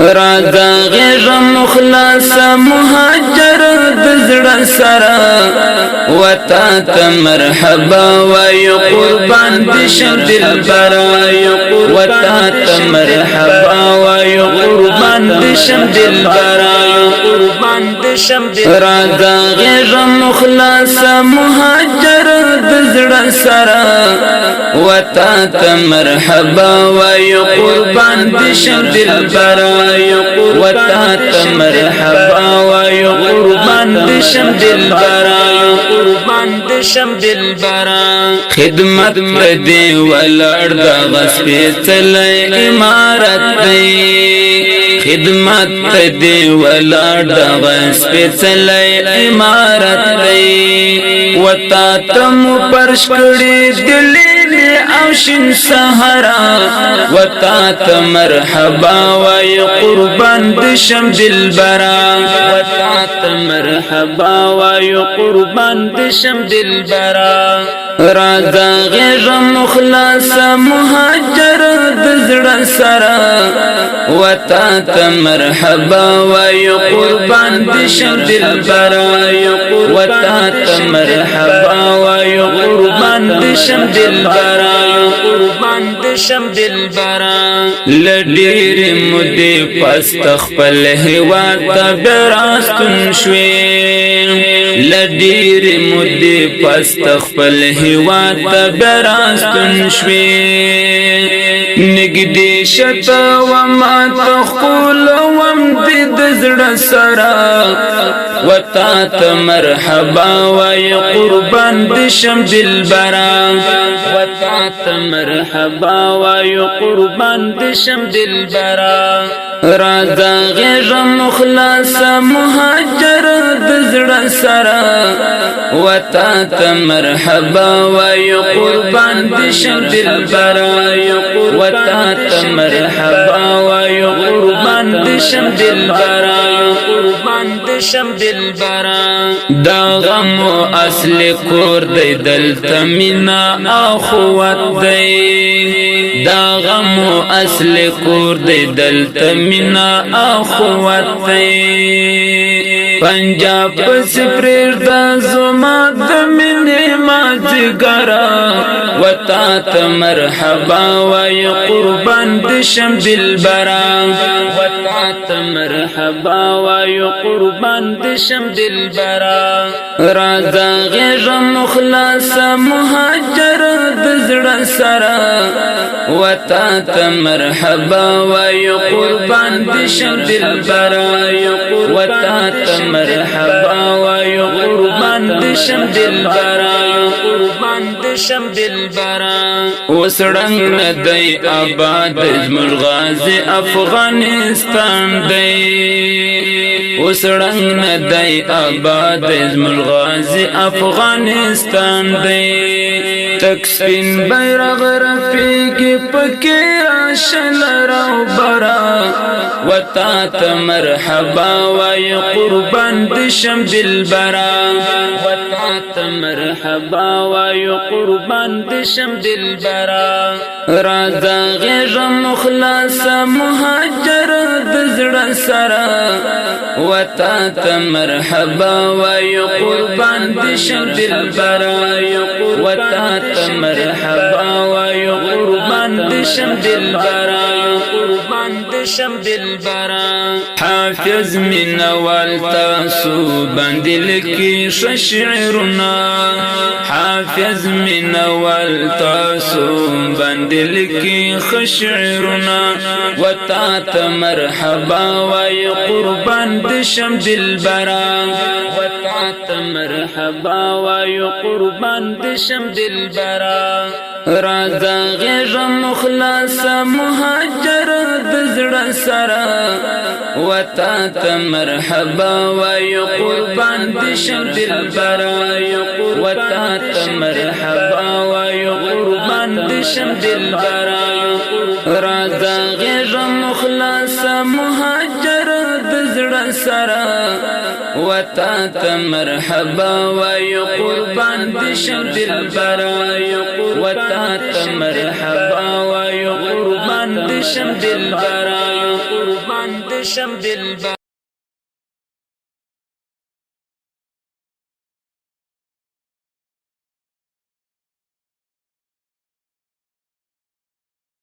راځه غیږه مخلص مهاجر د زړه سره، وتا ته مرحبا وای، قربان دې شم دلبرا. وتا ته مرحبا وای، قربان دې شم دلبرا، قربان دې شم. راځه غیږه مخلص مهاجر د زړه سره، وتا ته مرحبا وای، قربان دې شم دلبرا. وتا ته مرحبا وای، قربان دې شم دلبرا، قربان دې شم دلبرا. خدمت دې ولړ د غسپې امارت دی، خدمت دې ولړ د غسپې امارت دی. وتا تم پرش کړي دلی او شین سهارا، وتا ته مرحبا وای، قربان دې شم دلبرا. وتا ته مرحبا وای، قربان دې شم دلبرا. راځه غیږه مخلص مهاجر د زړه سره، وتا ته مرحبا وای، قربان دې شم دلبرا. وتا ته مرحبا وای، قربان دې شم دلبرا، قربان دې شم دلبرا. لډیر مودې پس خپل هوا ته براستون شوي، لډیر مودې پس خپل هوا ته براستون شوي. نګدې شته و ما تخپل وم د زړه سره، وتا ته مرحبا وای، قربان دې شم دلبرا. وتا ته مرحبا وای، قربان دې شم دلبرا. راځه غیږه مخلص مهاجر د زړه سره، وتا ته مرحبا وای، قربان دې شم دلبرا. وتا ته مرحبا وای، قربان دې شم دلبرا، قربان دې شم دلبرا. دا غم اصل کور دی، دلته مینا اخوت دی. دا غم اصل کور دی، دلته مینا اخوت دی. پنجاب پس پرېږ د زما د مینې ما جګرا، وتا ته مرحبا وای، قربان دې شم دلبرا. وتا ته مرحبا وای، قربان دې شم دلبرا. راځه غیږه مخلص مهاجر د زړه سره، وتا ته مرحبا وای، قربان دې شم دلبرا. وتا ته مرحبا وای، قربان دې شم دلبرا، قربان دې شم دلبرا. وسړنګ دی آباد زموږ غازی افغانستان دی، وسړنګ دی آباد زموږ غازی افغانستان دی. تک سپین بیرغ رپیږي پکې راشل راو برا، وتا ته مرحبا وای، قربان دې شم دلبرا. وتا ته مرحبا وای، قربان دې شم دلبرا. راځه غیږه مخلص مهاجر د زړه سره، وتا ته مرحبا وای، قربان دې شم دلبرا. وتا ته مرحبا وای، قربان دې شم دلبرا، قربان دې شم دلبرا. حافظ من ول تاسو باندې لکی شعرنا، حافظ من ول تاسو باندې لکی خشعرنا. وتا ته مرحبا وای، قربان دې شم دلبرا. وتا ته مرحبا وای، قربان دې شم دلبرا. راځه غیږه مخلص مهاجر د زړه سره، وتا ته مرحبا وای، قربان دې شم دلبرا. وتا ته مرحبا وای، قربان دې شم دلبرا. راځه غیږه مخلص مهاجر د زړه سره وتا ته مرحبا وایو، قربان دې شم دلبرا. وتا ته مرحبا وایو، قربان دې شم دلبرا، قربان دې شم دلبرا.